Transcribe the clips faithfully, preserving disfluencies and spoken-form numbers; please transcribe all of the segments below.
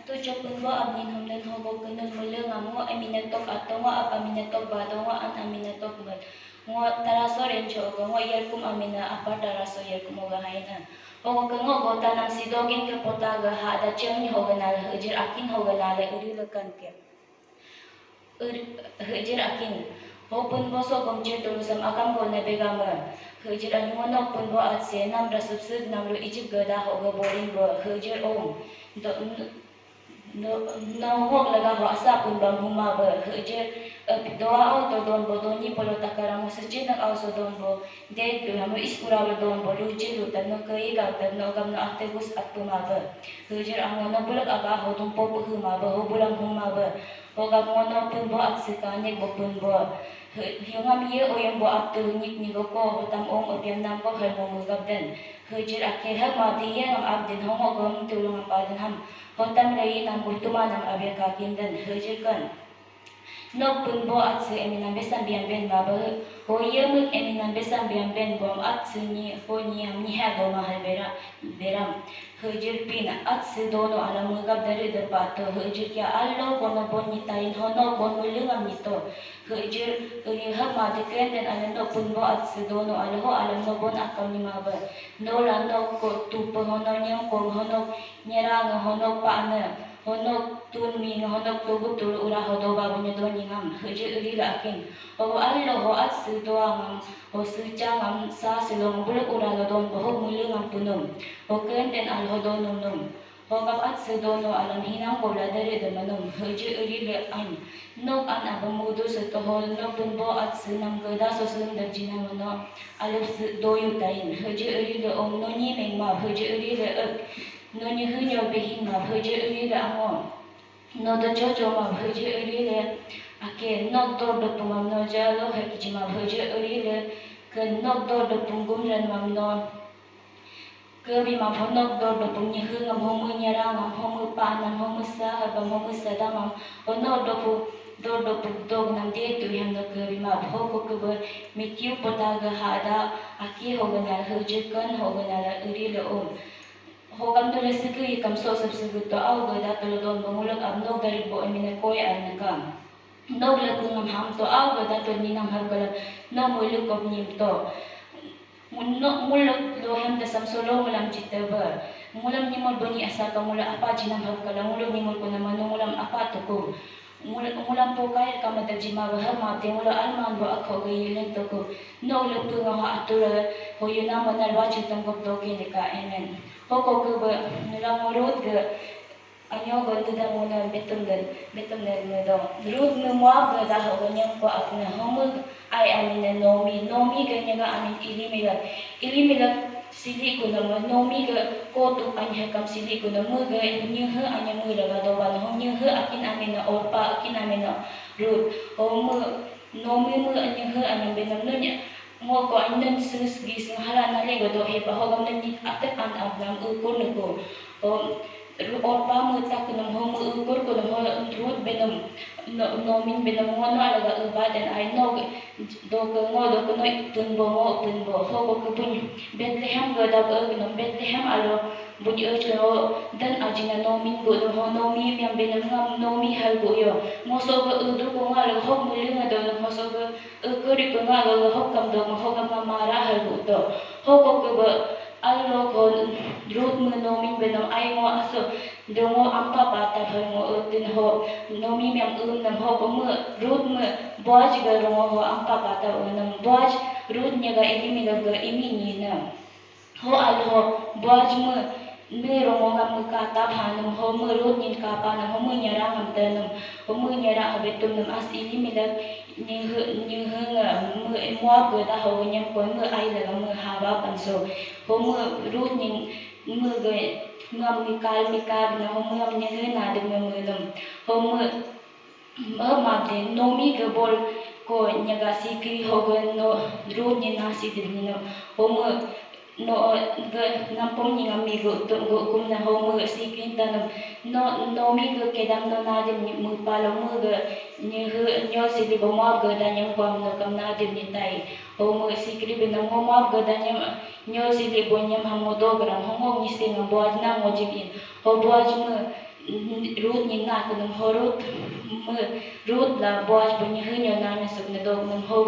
Tu chopun bo amnin humnen hobo kunun mulu ngam ngo amina tok ato ngo ap amina tok bado ngo an amina tok mul. Ngo taraso rencho ogo ngo yerkum amina apar taraso yerkum oga haina. Hogo ke ngo go tanam sidogin ke pota ga ha da cheng ni hoga nale hujir akin hoga nale uri lekan ke. Hejir akin. Ho pun bo so gomchir tulusam akam go nebe gama. Hejir anyuono pun bo atse nam rasupsud nam ru ijip gada ho ga borin bo. Hejir om. Do, no, no hok laga ho asa pun bam huma ba. Hejir, eh, doa au to don bo doni polo takaram ho sejin nak au so don bo. Dek tu hamu iskura lo don bo luji lu tan no kei ga tan no gam no ate gus atu ma ba. Hejir angono bulak aga ho dum po pu huma ba ho bulam huma ba. Hogap ngono pun bo atsi kanik bo pun bo. Hiungam ye oyem bo ap tu nik nigo ko hotam ong opiam nam bo hal mo mugap den. Hujir ake hak ma di ye ngam ap din hongo gom tulung apa din ham. Hotam lei nam bo tuma nam abir kakin den. Hujir kan. Nok pun bo atsi eminam besam biam ben ma bo. Ho ye muk eminam besam biam ben bom atsi ni ho ni am ni ha do ma hal bera beram. Hejir pin atsi dono alam mugap dari depa to. Hejir kia alo bono bon nitain hono bon mulungam nito. Hejir uri hama deken den aleno pun bo atsi dono alo ho alam no bon akam nima ba. No la no ko tupe hono nyem ko hono nyerang hono pane hono tun mi hono tugu tulu ura hodo babu nyedo nyingam. Hejir uri la akin. Obo alo ho atsi doangam ho sejangam sa silong buluk ura lo don bo ho mulungam punum. Ho kenten al ho donum num. Hogap atsi dono alam hinang bola dere de manum. Hejir uri le an. Nok an aba mudu se toho no pun bo atsi nam geda so sun da jina mano. Alup si doyu tain. Hejir uri le om noni meng ma. Hejir uri le ek. Noni hunyo behin ma. Hejir uri le ango. No da jojo ma. Hejir uri le ake nok dor do pumam no jalo hekiji ma. Hejir uri le ke nok dor do pum gumren mam no. Kebi ma honok dor dopung nyehe ngam homu nyera ngam homu pa nam homu sa haba homu sada mam honok dopu dor dopung dog nam de tu hem no kebi ma hoko kebe Matthew pota ga hada aki hoga nal hujir kan hoga nal uri le um. Hogam tu le sege ikam so sab sege to au ga da tolo don bangulak ab nok dari bo emine koi an nakam. Nok le kungam ham to au ga da to ninam hab kala no mulu kop nim to. Mun no nguluk lo hem da sam solo ngulam jitaba. Ngulam nimul bani asa ka ngula apa jinam hab kala nguluk nimul kuna manu ngulam apa tuku. Ngul-, ngulam pokai ka mada jima ba hab ma te ngula alman bo akho ga yelin tuku. No le punga ha atura ho yuna manar wa jitam gop doke nika. Amen. Hoko ke ba ngulam ngurut ga Anyo go nida muna betum den, betum den mudo. Ruth mu Moab ga da ho nyam ko akna homu ai amin ne Naomi, Naomi ga nyaga amin Elimelek. Elimelek sili kuna mu Naomi ga ko tu anya kam sili kuna mu ga nyehe anya mu laga doban ho nyehe akin amin na Orpa akin amin na Ruth. Ho mu Naomi mu nyehe anya benam nunya Ngo ko anun sus gis nghala nale go dohe pa hogam nani atek an abnam ukur nuku. O, ru-, Orpa mu tak kunum ho mu ukur kunum ho Ruth benum no-, Naomi benum ngo no alaga uba den ai no do ke ngo do ke no pun bo ngo pun bo ho ko ke pun Bethlehem go da ke kunum Bethlehem alo bun ej ke ho den ajina Naomi go no ho Naomi miam benum ngam Naomi hal go yo. Ngo so ke udu ko ngal ho mulu ngado no ho so ke Ukur ipunga lo hokam do hokam ma mara hal buto. Hoko kebe allo ko Ruth mu Naomi benam ai ngo aso dongo ampa pata hal ngo utin ho Naomi miam um nam ho ko mu Ruth mu Boaz ga rongo ho ampa pata unam Boaz Ruth nyaga Elimelek ga imi ni nam. Ho al ho Boaz mu ne rongo ngam mu kata phanum ho mu Ruth nyin kapa nam ho mu nyara ngam tenum ho mu nyara ho betum nam as Elimelek nyehe nyehe nga mu Moab ga da ho nyam ko mu ai la mu haba panso ho mu Ruth nyin mu ga ngam Mikal Mikal na ho mu ngam nyehe na de mu mu nam ho mu Mabde Naomi ge bol ko nyaga sikri hoge no Ruth ni nasi dibni no. Homu no ge nampom ni ngami go tum go kumna homu sikri tanam no Naomi ge kedam no nadim ni mupalo mu ge nyehe nyol sili bo Moab ge danyam kwam no kam nadim ni tai. Homu sikri binam ho Moab ge danyam nyol sili bo nyam hamo do gram homo ni singa Boaz na ngojim in. Ho Boaz mu Rut nyi na kunum ho Rut me Rut la Boaz bunyi hunyo nami suk ne dok num ho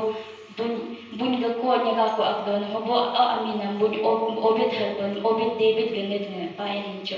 bun bun ga ko nyi ga ko ak don ho bo a ami nam bun Ob- Obed hal bun Obed David ga nit ne pai rincho.